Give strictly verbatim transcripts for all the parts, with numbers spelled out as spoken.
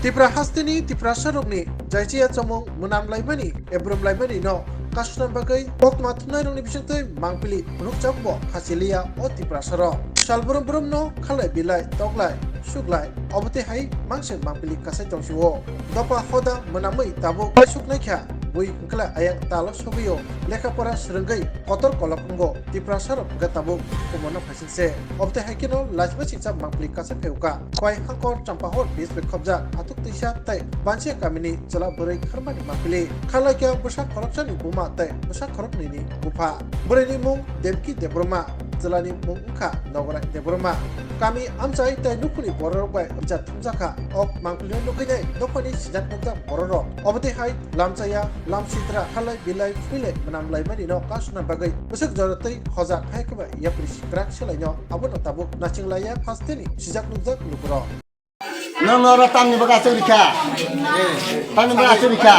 Tipra hasteni Tiprasarokni jaichiya chomung mwnam laimani, ebrum laimani no kasuna bagwi koktma thumnairokni bisingtwi mangpili phunukjak bo hachiliya o Tiprasarok. Salbrum brumno khalai bilai, toklai, suklai, obotwi hai mangse mangpili kasai tongsio. Dopa hoda mwnamwi tabuk suknaikha, bui hwnkla ayang talo sogwio, lekha pora swrwngwi kotor kolok wngo, Tiprasarok hwnkhe tabuk kumono phaisingse. Obotwi hai kheno lachima singcha mangpili kasai phaiuka. Khwai hangkor Champahor B S P khobjak Atuk Tisa tei Bansia kamini chwla bwrwi kharmani mangpili. Khalai khe bwsa khoroksani buma tei bwsa khoroknwini bupha. Bwrwini mung Devki Debbarma, chwlani mung wngkha Nograi Debbarma. Kami amchai tei nukhungni bororok bai rwchap thumjakha. Ok mangpilino nugwinai dophani sijak nukjak bororok. Obotwi hai lamchaya, lamsitra, khalai bilai, phuilai, mwnam laimanino kasuna bagwi bwswk jora tei hoja hai khe ba yapri sikrak swlaino abono tabuk naching laiya hasteni sijak nukjak lukurok. Nang oro tamni bagwi achuk rikha? Tamni bagwi achuk rikha?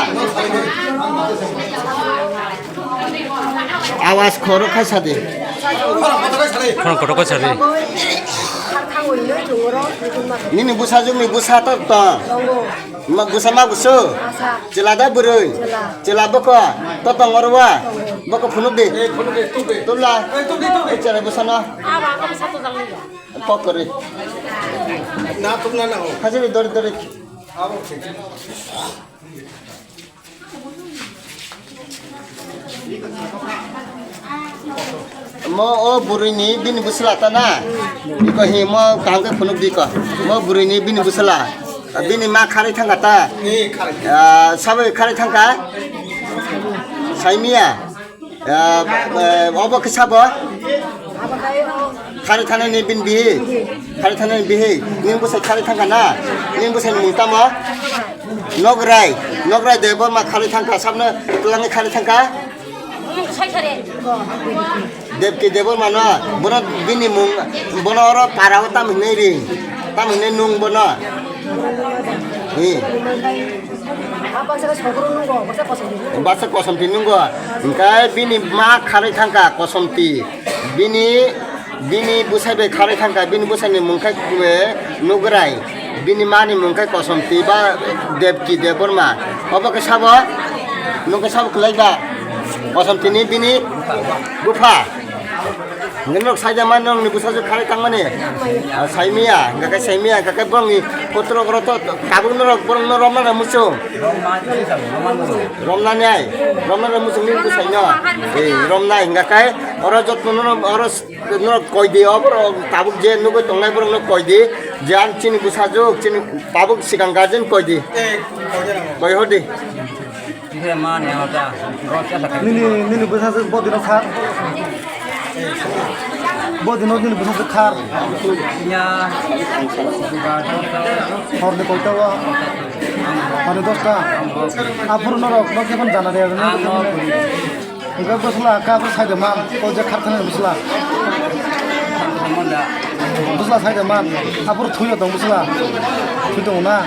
Awas khoro khai sadi. Khorang kotor khai sadi. Nini bwsajwkni bwsa to tong. Ma bwsa ma bwswk? Chwla da bwrwi? Chwla bwkha? To tong oro wa? Bwkha phunuk di. Tubla. Chwla bwsano. Kok kwrwi. Na tubla na o. Hajini dori dori. Mo o bwrwini bini bwsla ta na? Iko hi mo kaham khe phunuk di ko. Mo bwrwini bini bwsla. Bini ma kharwi thangkha ta? Ah, sabo kharwi thangkha? Saimiya. Ah, eh, obo khe sabo? Khari thanani bini bihi? Khari thanani bihi? Ning bwsai khari thangkha na? Ning bwsai mung tamo? Nograi, Nograi Debbarma khari thangkha, sabno twlangwi khari thangkha? Devki Debbarma no, bono bini mung, bono oro para o tam hinwi ring, tam hinwi nung bono. Hi. Basa kosom ti nungo, hingkai bini ma kharwi thangkha kosom ti, bini, bini bwsai bai kharwi thangkha, bini bwsai ni mung khai Nograi, bini ma ni mung khai kosom ti ba Devki Debbarma, obo khe sabo, nung khe sabo kwlai ba, kosom ti ni bini bupha. Hingke norok saida man norokni bwsajwk kharwi tangmani? Ah, saimiya, hingke khe saimiya, hingke khe borokni kotorok rok to tabuk norok borokno romna rw muchung. Romnani ai, romna rw muchung nini bwsaino. Ei, romnai hingke khe oro jotto norok, oro norok koidi, o borok tabuk je nugwi tongnai borokno koidi, je ang chini bwsajwk, chini tabuk swkang guardian koidi. Koi hodi. Nini, nini bwsajwk bo dino khar. Bo dino nini bwsajwk khar. Horni koita o? Horni dosta. Aphuru norok no khe phano jana de. Hingke bwsla kha aphuru sai de man, o je khar thani bwsla. Bwsla sai de man, aphuru thwi tong bwsla. Thwi tongo na?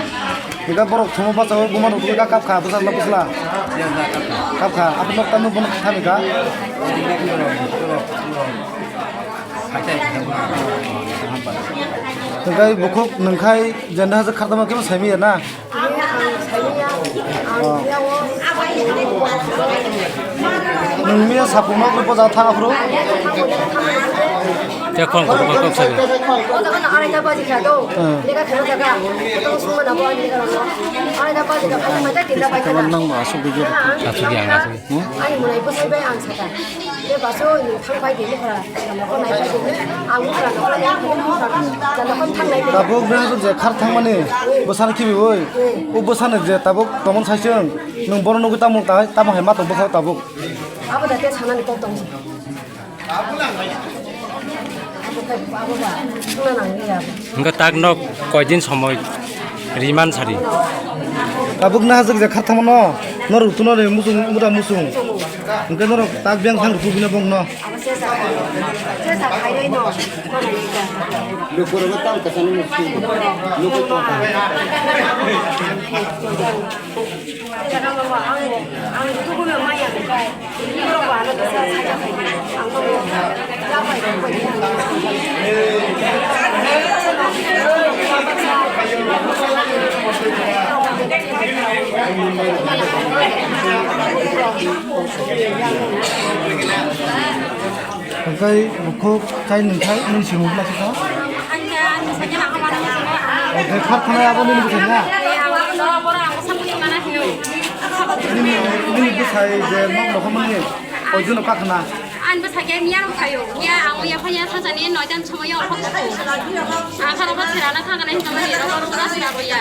Hingke borok thumo bachao buma rok twi kap kha bwsajwk bwsla. Kap kha, aphuru nok tamo bono thani kha. Hingke bukhuk nungkhai jenda hajak khar tamo kebo saimaya na? Nwng miya sapung nok ni boja thang aphuru? Te khorang kotor kotor sabi. O jaga no arai ta baji kha do. Hmm. Lega khana jaga. Tong sung mana bo ani lega no. Arai ta baji kha, khana mai ta tinda bai khana. Nang ma asuk video. Asuk yang asuk. Hmm? Ani mulai bo sai bai ang saka. Te baso ni thang bai di ni khora. Ang khora no khora ya. Tabuk na je khar thang mani. Bwsano khibi oi. O bwsano je tabuk tomon sai chwng. Nwng bono nugwi tamo ta-, tamo hai ma tong bwkha tabuk. Abo da te sanani kok tong. Abo ba, suna nang ya. Hingke tak nok koidin somoi riman sari. Tabuk na hajak je kharthamano, norok tuno ni musung, mura musung. Hingke norok tak biyang thang rukhu bina bongno. Abo sesa, sesa khairoi no. Lukurok tam kasani musung. Lukurok tam. Hwnkhe bukhuk chai nwng thai nwng simi bwlai sukha. Hwnkhe khar khwnai abo nini bwsai na? Nini, nini bwsai je nok rok mani oijono kakhna. Ani bwsai khe miya rok phaio. Miya ang ya phanya sajani noita ni somoyo okhok tuku. Ang kharo kha serana thangana hinwi mani rok rok na sira boya.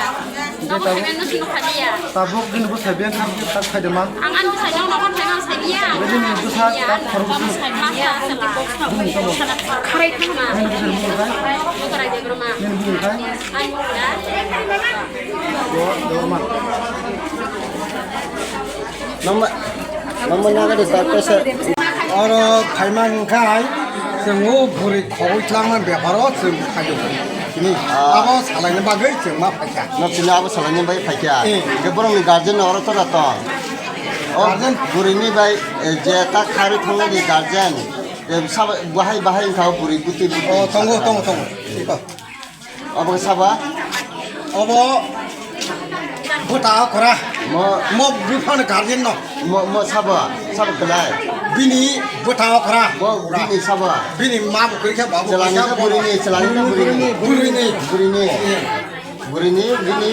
Nogo phaimani no sino phaliya. Tabuk bini bwsai beng kha tak phai de man. Ang ani bwsai no nogo phaimani sai niya. Bini bwsa tak khorok. Masa sala. Bini tamo. Kharai thangma. Bini bwsai bung khai. Bukara de broma. Bini bung khai. Ani bukara. Bo, bo ma. Nangma, nangma naga de tak kaisa. Oro phaima hwnkha hai, chwng o bwrwi khogwi tlangma beparo chwng phaio. Tini Ah. abo salaini bagwi chwng ma phaikha. No tini abo salaini bagwi phaikha. Eh. Hwnkhe borokni guardian oro tora tong. O Guardian? Bwrwini bai, eh, je ta kharwi thangnani guardian. Eh, sabo bahai bahai wngkha o bwrwi bwtwi bwtwi. Oh, tongo, tongo, tongo. Obo khe sabo? Obo bwta okra. Mo, Mo buphano guardian no. Mo, mo sabo, sabo belai. Bini bwta okra. Bo bini sabo. Bini ma bo khe babu Chelani khe khe buri ni, chelani khe buri ni. Buri ni. Buri ni. Buri ni, bini.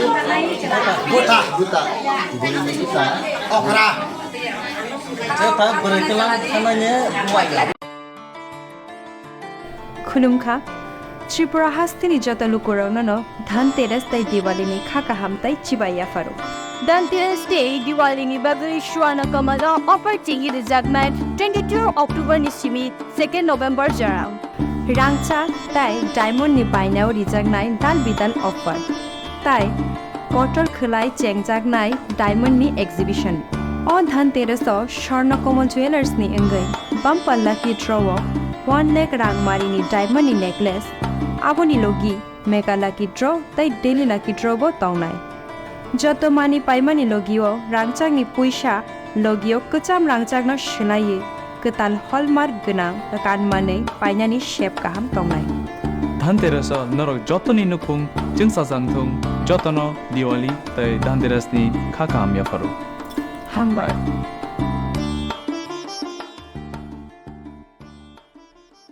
Bwta. Bwta. Buri ni bwta. Okra. Jeta bwrwi kwlang khanani bubaila. Khulumkha, Tripura hasteni joto lukurokno no Dhanteras tei Diwali ni kha kaham tei chibai yapharo. Dhanteras tei Diwali ni bagwi Swarna Kamal o offer chengwi rwjaknai twenty two October ni simi second November jora. Rangchak tei diamond ni bainao rijaknai dal bidal offer. Tai kotor khwlai chengjaknai diamond ni exhibition. O Dhanteras o Swarna Kamal Jewellers ni wngwi bumper lucky draw o one lakh rang mari ni diamond ni necklace, aboni logi mega lucky draw tei daily lucky draw bo tongnai. Joto mani paimani logio rangchakni puisa logio kwcham rangchakno swlaiwi kwtal hallmark gwnang kanmanwi painani sep kaham tongnai. Dhanteras o norok jotoni nukhung chwngsajak thung, jotono Diwali tei Dhanteras ni kha kaham yapharo. Hambai.